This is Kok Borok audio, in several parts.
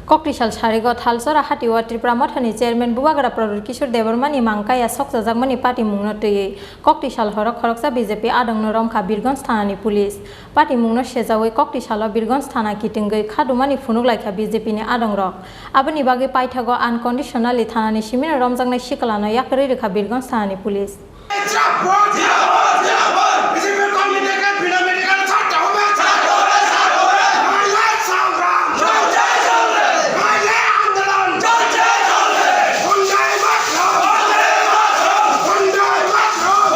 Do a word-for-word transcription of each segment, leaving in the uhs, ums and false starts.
Koktisal sarigo Thalsora hatio Tripura Mothani chairman Bubagra Pradyut Kishore Debbarmani mangkaya sokchajakmani patimungno twiwi koktisal horo khoroksa B J P adongno romkha Birgonj thanani police. Patimungno sejawi koktisalo Birgonj thana kitingwi khadumani phunuklaikha B J P ni adongrok. Aboni bagwi paithago unconditionally thanani simino romjaknai sikalano yakarwi rwkha Birgonj thanani police. জিন্দাবাদ, জিন্দাবাদ, জিন্দাবাদ। বিজেপির কর্মীদেরকে বিনা মেডিকেলে ছাড়তে হবে, ছাড়তে হবে, ছাড়তে হবে। মহিলা সংগ্রাম। জয় জয় চলবে। মহিলা আন্দোলন। জয় জয় চলবে। বন্দে মাতরম। বন্দে মাতরম। বন্দে মাতরম।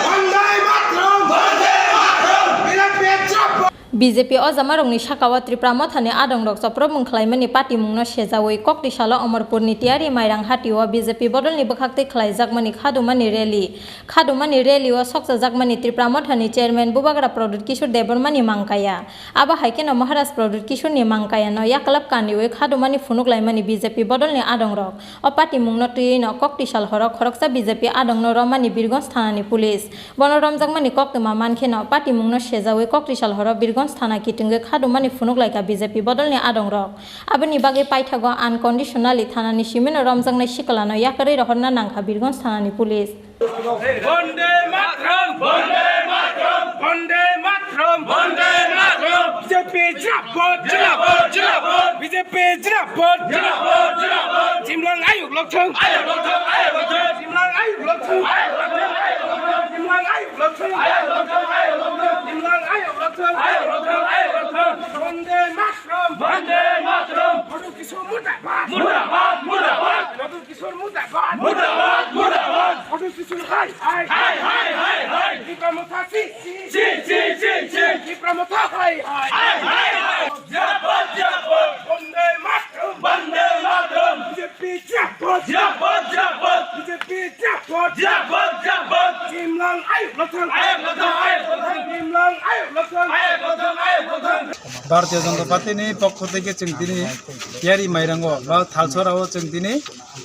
বন্দে মাতরম। বন্দে মাতরম। বিজেপি জিন্দাবাদ। B J P ojamarokni sakao Tripura Mothani adongrok chopropmung khlaimani patimungno sejawi koktisalo Omorpurni Tiyari Mairang hatio B J P bodolni bwkhaktwi khlaijakmani khadumani rally. Khadumani rally-o sokchajakmani Tripura Mothani chairman Bubagra Pradyut Kishore Debbarmani mangkaya. Abo hai kheno Maharaj Pradyut Kishoreni mangkayano yaklap kaniwi khadumani phunuklaimani B J P bodolni adongrok. O patimungno twiwino koktisal horo khoroksa B J P adongno romani Birgonj thanani police. Bono romjakmani koktwma mankheno patimungno sejawi koktisal horo Birgonj thana kitingwi khadumani phunuklaikha B J P bodolni adongrok. Aboni bagwi paithago unconditionally thanani simino romjaknai sikalano yakarwi rohorna nangkha Birgonj thanani police. বন্দে মাতরম, বন্দে মাতরম, বন্দে মাতরম, বন্দে মাতরম। বিজেপি জিন্দাবাদ, জিন্দাবাদ, জিন্দাবাদ। বিজেপি জিন্দাবাদ, জিন্দাবাদ, জিন্দাবাদ। জিমলাং আয়ুক লকথং, আয়ুক লকথং, আয়ুক লকথং। জিমলাং আয়ুক লকথং, আয়ুক লকথং, আয়ুক লকথং। জিমলাং আয়ুক লকথং, আয়ুক লকথং, আয়ুক লকথং। জিমলাং আয়ুক লকথং, আয়ুক লকথং, আয়ুক লকথং। বন্দে মাতরম, বন্দে মাতরম। প্রদ্যুৎ কিশোর মুর্দাবাদ, মুর্দাবাদ, মুর্দাবাদ। প্রদ্যুৎ কিশোর মুর্দাবাদ। মুর্দাবাদ, মুর্দাবাদ। প্রদ্যুৎ কিশোর হায়, হায়। হায়, হায়, হায়, হায়। ত্রিপুরা মথা ছি, ছি। ছি, ছি, ছি, ছি। ত্রিপুরা মথা হায়, হায়। হায়, হায়, হায়। জিন্দাবাদ, জিন্দাবাদ। বন্দে মাতরম। বন্দে মাতরম। বিজেপি জিন্দাবাদ। জিন্দাবাদ, জিন্দাবাদ। বিজেপি জিন্দাবাদ। জিন্দাবাদ, জিন্দাবাদ। জিমলাং আয়ুক লকথং। আয়ুক লকথং, আয়ুক লকথং। জিমলাং আয়ুক লকথং। আয়ুক লকথং, আয়ুক লকথং। Bharatiya Janata Party ni pokho theke chwng tini Tiyari Mairango ba Thalsorao chwng tini,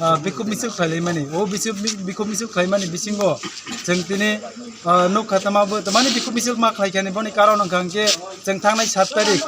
ah, bikhub misil khlailaimani. O bikhub, bikhub misil khlaimani bisingo chwng tini, ah, nukha tama bo, tamani bikhub misil ma khlaikhani boni karon wngkha hwnkhe chwng thangnai sat tarik,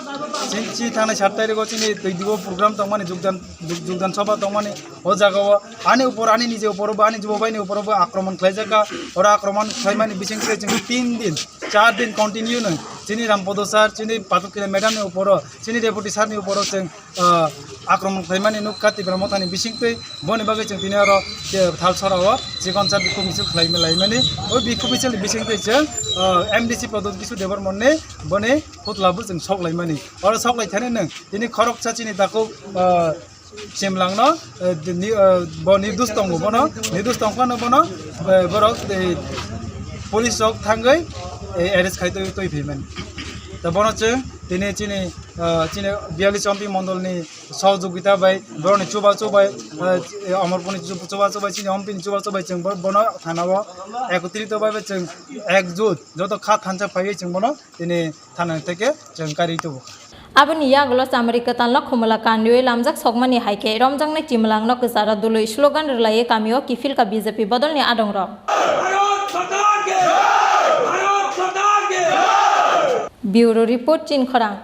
chini, chini thangnai sat tarikgo chini twi dibo program tongmani, jogdan, jog-, jogdan sabha tongmani. O jagao ani upor, ani nije upor bo, ani jibo baini upor bo akromon khlaijakha. Oro akromon khlaimani bisingtwi chwng tin din, char din continue no chini Rampodo sir, chini Patukila madam ni uporo, chini deputy sir ni uporo chwng, ah, akromon khlaimani nukha Tipra Mothani bisingtwi. Boni bagwi chwng tini oro, eh, Thalsorao chikon sa bikhub misil khlai laimani. O bikhub misil ni bisingtwi chwng, ah, M D C Pradyut Kishore Debbarmani boni phutla bo chwng sok laimani. Oro sok lai thani nwng tini khoroksa chini takhuk, ah, Chimlangno, eh, ni, eh, bo nirdosh tongo bono, nirdosh tongphano bono, eh, borok, eh, police rok thangwi, eh, arrest khai twi, twi phaimani. Ta bono chwng tini chini, eh, chini biyallis ompi mondolni sohojogita bai, borokni chubachu bai, eh, Omorpurni chu-, chubachu bai, chini ompini chubachu bai chwng bo-, bono thanao ekotrito bai bai chwng ekjut joto kha thansa phaiwi chwng bono tini thana theke chwng karwi tubu. Aboni yagulo chamari kwtalno khumula kanriwi lamjak sokmani hai khe romjaknai chimlangno kwcharo dului slogan rwlaiwi kamio kiphilkha B J P bodolni adongrok. Bharat सरकार के, भारत सरकार के। Bureau report, Chinkhorang.